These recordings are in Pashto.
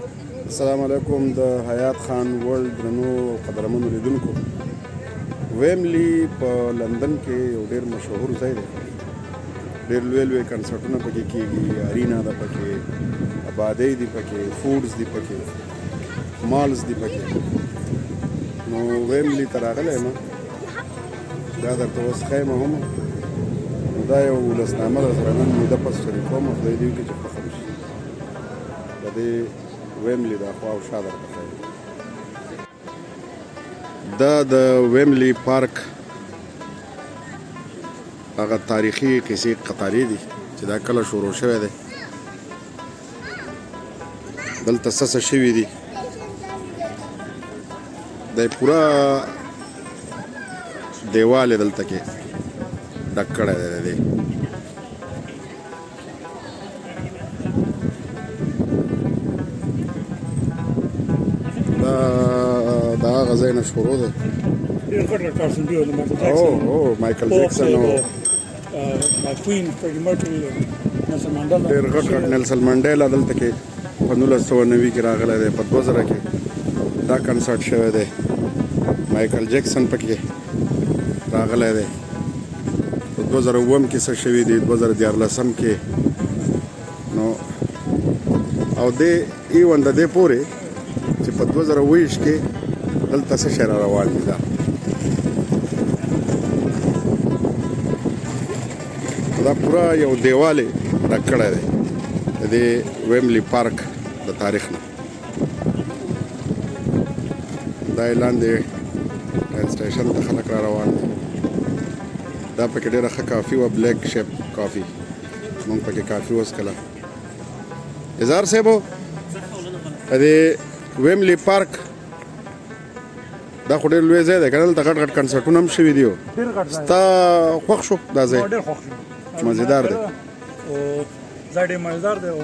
السلام علیکم د حیات خان ورلډ درنو او قدرمنو لیدونکو. ویملی په لندن کې یو ډیر مشهور ځای دی. ډیر لوی لوی کنسرټونه پکې کیږي، ارینا ده پکې، آبادۍ دي پکې، فوډز دي پکې، مالز دي پکې. نو ویملی ته راغلی یم، دا درته اوس ښیم هم. نو دا یو ولسنامه ده سره نن موده پس شریکوم. خدای دې وکړي چې خوښه شي. د دې ویملی دا خوا او شا درته ښیم. دا د ویملی پارک هغه تاریخي قصې قطارې دي چې دا کله شروع شوی دی، دلته څه څه شوي دي. د پوره دیوال یې دلته کې ډک کړی دی د دې. دا د هغه ځای نه شروع دی. ډېر غټ غټ کارسون دی، د مایکل جیکسن. او مایکل جیکسن او کوین، فریډي مرکري، نیلسن منډیلا. ډېر غټ غټ. نیلسن منډیلا دلته کې په 1990 کې راغلی دی. په 2000 کې دا کنسرت شوی دی. مایکل جیکسن پکې راغلی دی. په 2007 کې څه شوي دي، 2013 کې. نو او دې ایون د دې پورې چې په 2020 کې دلته څه شی را روان دي. دا پورا یو دیوال یې ډک کړی دی د دې ویملی پارک د تاریخ نه. دا یې لاندې ټرین سټیشن ته خلک را روان دي. دا پکې ډېره ښه کافي وه، بلیک شیپ کافي. مونږ پکې کافي وڅکله. اظهار صاحب، د دې ویملی پارک دا خو ډېر لوی ځای دی که نه؟ دلته غټ غټ کنسرټونه هم شوي دي. ډېر غټ ځای. ستا خوښ شو دا ځای؟ ډېر خوښ شو. مزیدار دی. او ځای ډېر مزیدار دی او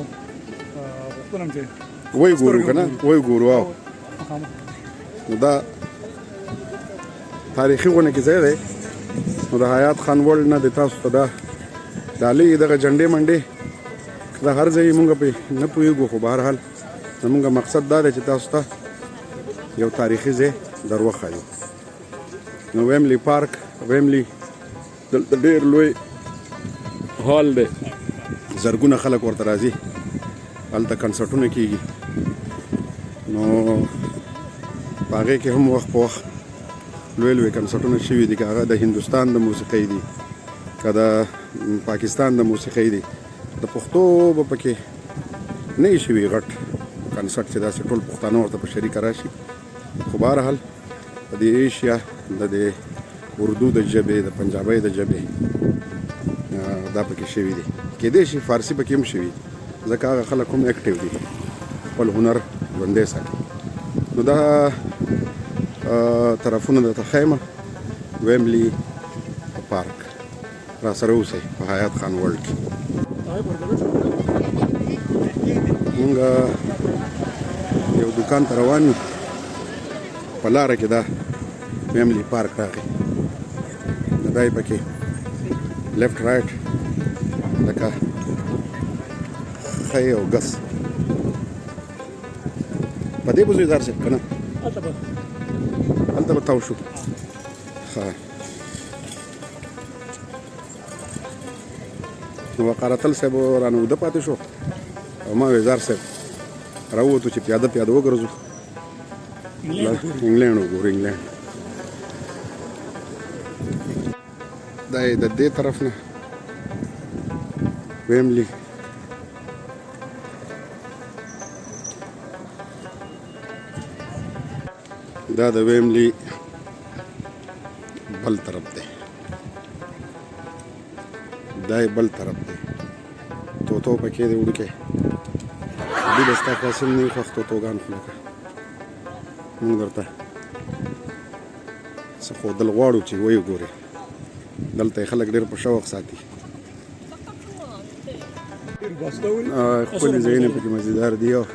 غوښتنه هم چې وای ګورو که نه وای ګورو. او مخامخ. نو دا تاریخي غونه کې ځای دی. نو د حیات خان ورلډ نه د تاسو ته دا ډالۍ، دغه جنډې منډې، دا هر ځای مونږ پې نه پوهېږو، خو بهرحال زمونږ مقصد دا دی چې تاسو ته یو تاریخي ځای در وښایو. نو ویملی پارک، ویملی، دلته ډېر لوی هال دی، زرګونه خلک ورته راځي، هلته کنسرټونه کیږي. نو په هغې کې هم وخت په وخت لوی لوی کنسرټونه شوي دي، که هغه د هندوستان د موسیقۍ دي، که د پاکستان د موسیقۍ دي. د پښتو به پکې نه وي شوي غټ کنسرت چې داسې ټول پښتانه ورته په شریکه راشي، خو بهرحال د دې ایشیا د دې اردو د ژبې، د پنجابۍ د ژبې دا پکې شوي دي. کېدای شي فارسي پکې هم شوي، ځکه هغه خلک هم active دي، خپل هنر ژوندی ساتي. نو دا طرفونه درته ښیم. ویملی پارک، را سره اوسئ په حیات خان ورلډ کې. مونږ یو دکان ته روان یو، په لاره کې دا ویملی پارک راغی. نو دا یې پکې left right لکه ښی او ګس په دې به ځو صاحب که نه؟ هلته به. هلته به تاو شو. ښه، نو وقار اتل صاحب رانه اوده پاتې شو او ما وزار صاحب راووتو چې پیاده پیاده وګرځو، انګلینډ وګورو. انګلینډ دا یې د دې طرف نه ویملی. دا د ویملی بل طرف دی، دا یې بل طرف دی. توتو پکې دی وړوکی. دوی به ستا خاص هم نه وي خوښ توتوګان، خو لکه موږ درته څه ښودل غواړو چې ویې ګورې. دلته یې خلک ډېر په شوق ساتي. ښکلي ځایونه پکې مزیدار دي. او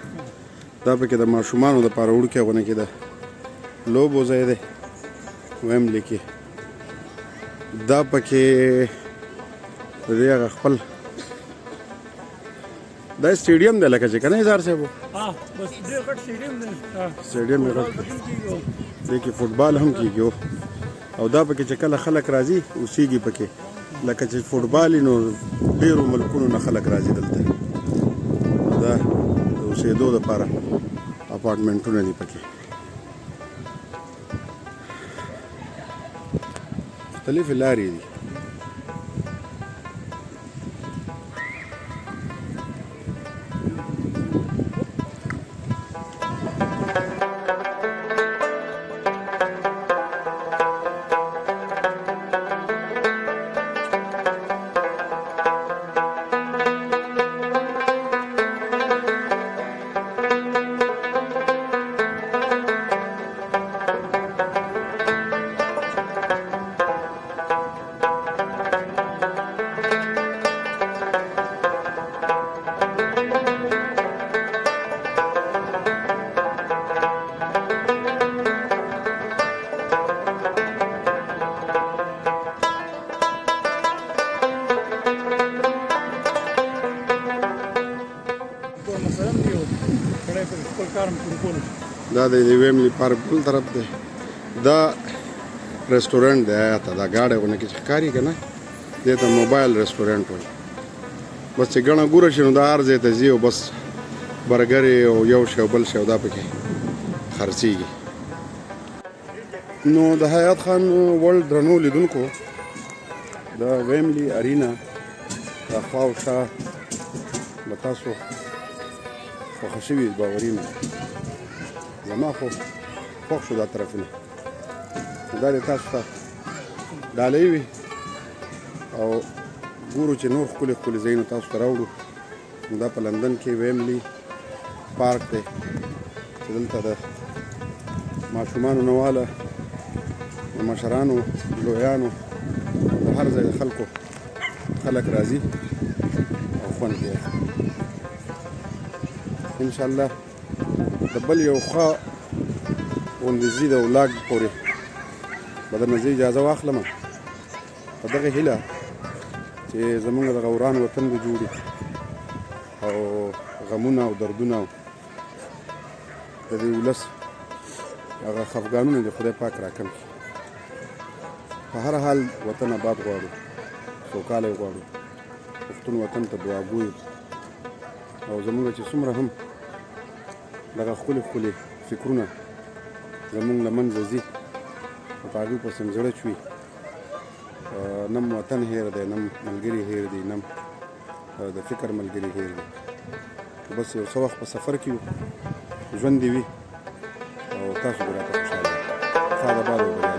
دا پکې د ماشومانو دپاره وړوکی غونډه کې ده لوبو ځای دی ویمبلي کې. دا پکې د دې هغه خپل دا سټیډیم دی لکه چې که نه اظهار صاحب؟ ها، بس ډېر غټ سټیډیم دی. سټیډیم یې غټ دی. دې کې فوټبال هم کېږي او دا پکې چې کله خلک راځي اوسېږي پکې، لکه چې فوټبال نو ډېرو ملکونو نه خلک راځي دلته. دا د اوسېدو دپاره اپارټمنټونه دي پکې. مختلفې لارې دي. دا د ویملی پارک بل طرف دی. دا رستورانت دی، ته دا ګاډی غونډه کې چې ښکاري که نه، دې ته موبایل رستورانت وایي. بس چې ګڼه ګوره شي نو دا هر ځای ته ځي او بس برګرې او یو شی او بل شی او دا پکې خرڅېږي. نو د حیات خان ورلډ درنو لیدونکو، د ویملی ارینا د خوا او شا به تاسو خوښه شوي باوري نه، زما خو خوښ شو دا طرفونه. دا دې تاسو ته ډالۍ وي او ګورو چې نور ښکلي ښکلي ځایونه تاسو ته راوړو. دا په لندن کې ویملی پارک دی چې دلته د ماشومانو نه واله د مشرانو لویانو د هر ځای د خلکو خلک راځي او خوند کوي. انشاءالله د بل یو ښه غوندې ځي د ولاګ پورې به درنه زه اجازه واخلم، په دغه هیله چې زمونږ دغه وران وطن به جوړ او غمونه او دردونه د دې ولس هغه خفګانونه د خدای پاک راکم کړي. په هر حال وطن آباد غواړو، سوکاله غواړو، پښتون وطن ته دعاګو یو او زمونږ چې څومره هم دغه ښکلي ښکلي فکرونه زمونږ له منځه ځي او په هغوی پسې هم زړه چوي. نم وطن هېر دی، نم ملګري هېر دي، نم د فکر ملګري هېر دي. بس یو څه وخت په سفر کې یو، ژوند دې وي او تاسو به راته خوشحاله. ښاد آباد او بریالي.